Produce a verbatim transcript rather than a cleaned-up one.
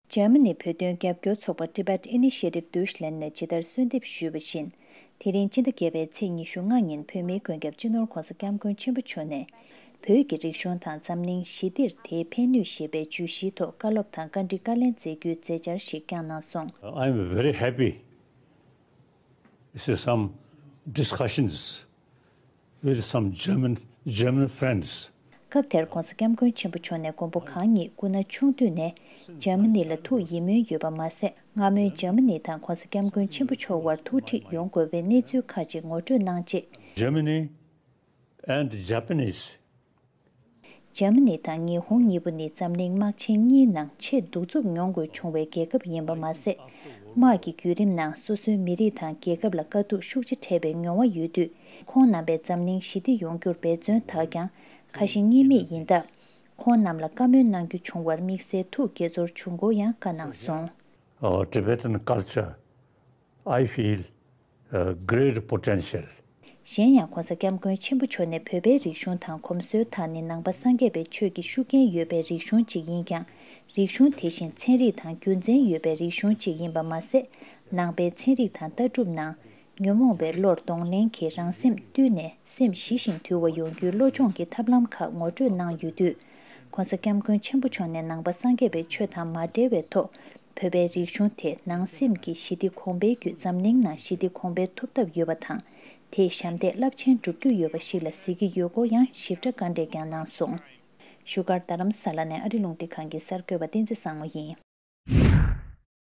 འཇར་མ་ནི་བོད་དོན་རྒྱབ་སྐྱོར་ཚོགས་པ་Tibet Initiative Deutschland ནས་ཇི་ལྟར་གསོལ་འདེབས་ཞུས་པ་བཞིན། དེ་རིང་སྤྱི་ཟླ་བརྒྱད་པའི་ཚེས་ཉི་ཤུ་ལྔ་ཉིན་བོད་མིའི་མགོན་སྐྱབས་སྤྱི་ནོར་༧གོང་ས་༧སྐྱབས་མགོན་ཆེན་པོ་མཆོག་ནས། བོད་ཀྱི་རིག་གཞུང་དང་འཛམ་གླིང་ཞི་བདེར་དེའི་ཕན་ནུས་ཞེས་པའི་བརྗོད་གཞིའི་ཐོག་བཀའ་སློབ་དང་བཀའ་འདྲི་བཀའ་ལན་སྩལ་རྒྱུའི་མཛད་འཆར་ཞིག་བསྐྱངས་གནང་སོང་། I am very happy. This is some discussions with some German, German friends. སྐབས་དེར་༧གོང་ས་༧སྐྱབས་མགོན་ཆེན་པོ་མཆོག་ནས་མགོན་པོ་གང་ཉིད་སྐུ་ན་ཆུང་དུས་ནས་འཇར་མ་ནི་ལ་ཐུགས་ཡིད་སྨོན་ཡོད་པ་མ་ཟད། སྔ་མོའི་འཇར་མ་ནི་དང་༧གོང་ས་༧སྐྱབས་མགོན་ཆེན་པོ་མཆོག་དབར་ཐུག་འཕྲད་ཡོང་དགོས་པའི་གནས་ཚུལ་ཁག་ཅིག་ངོ་སྤྲོད་གནང་རྗེས། Germany and Japanese. འཇར་མ་ནི་དང་ཉི་ཧོང་གཉིས་པོ་ནི་འཛམ་གླིང་དམག་ཆེན་གཉིས་ནང་ཆེས་གདུག་རྩུབ་མྱོང་དགོས་བྱུང་བའི་རྒྱལ་ཁབ་ཡིན་པ་མ་ཟད། དམག་གི་བརྒྱུད་རིམ་ནང་སོ་སོའི་མི་རིགས་དང་རྒྱལ་ཁབ་ལ་དཀའ་སྡུག་ཤུགས་ཆེ་འཕྲད་པའི་མྱོང་བ་ཡོད་དུས། ཁོང་རྣམ་པས་འཛམ་གླིང་ཞི་བདེ་ཡོང་རྒྱུར་འབད་བརྩོན་དག་ཀྱང་ཁ་ཞེ་གཉིས་མེད་ཡིན་སྟབས། ཁོང་རྣམས་ལ་བཀའ་མོལ་གནང་རྒྱུ་བྱུང་བར་དམིགས་བསལ་ཐུགས་དགྱེས་ཚོར་བྱུང་སྐོར་ཡང་བཀའ་གནང་སོང་། Our Tibetan culture, I feel, uh, great potential. གཞན་ཡང་༧གོང་ས་༧སྐྱབས་མགོན་ཆེན་པོ་མཆོག་ནས་བོད་པའི་རིག་གཞུང་དང་གོམས་སྲོལ་དག་ནི་ནང་པ་སངས་རྒྱས་པའི་ཆོས་ཀྱི་ཤུགས་རྐྱེན་ཡོད་པའི་རིག་གཞུང་ཅིག་ཡིན་ཀྱང་། རིག་གཞུང་དེ་བཞིན་ཚན་རིག་དང་རྒྱུ་མཚན་ཡོད་པའི་རིག་གཞུང་ཅིག་ཡིན་པ་མ་ཟད། ནང་པའི་ཚན་རིག་དང་ལྟ་གྲུབ་ནང་ཉོན་མོངས་པའི་བློར་གདོང་ལེན་གྱིས་རང་སེམས་བཏུལ་ནས་སེམས་ཞི་ཞིང་དུལ་བ་ཡོང་རྒྱུའི་བློ་སྦྱོང་གི་ཐབས་ལམ་ཁག་ངོ་སྤྲོད་གནང་ཡོད་དུས། ༸གོང་ས་༸སྐྱབས་མགོན་ཆེན་པོ་མཆོག་ནས་ནང་པ་སངས་རྒྱས་པའི་ཆོས་དང་མ་འབྲེལ་བའི་ཐོག་བོད་པའི་རིག་གཞུང་དེ་ནང་སེམས་ཀྱི་ཞི་བདེ་གོང་འཕེལ་བརྒྱུད་འཛམ་གླིང་ནང་ཞི་བདེ་གོང་འཕེལ་ཐུབ་ཐབས་ཡོད་པ་དང་། དེས་ཞབས་འདེགས་རླབས་ཆེན་སྒྲུབ་རྒྱུ་ཡོད་པ་ཞིག་ལ་གཟིགས་ཀྱི་ཡོད་སྐོར་ཡང་ཞིབ་ཕྲ་བཀའ་འདྲི་ཀྱང་གནང་སོང་། བཞུགས་སྒར་རྡ་རམ་ས་ལ་ནས་ཨ་རི་རླུང་འཕྲིན་ཁང་གི་གསར་འགོད་པ་བསྟན་འཛིན་བཟང་མོ་ཡིན།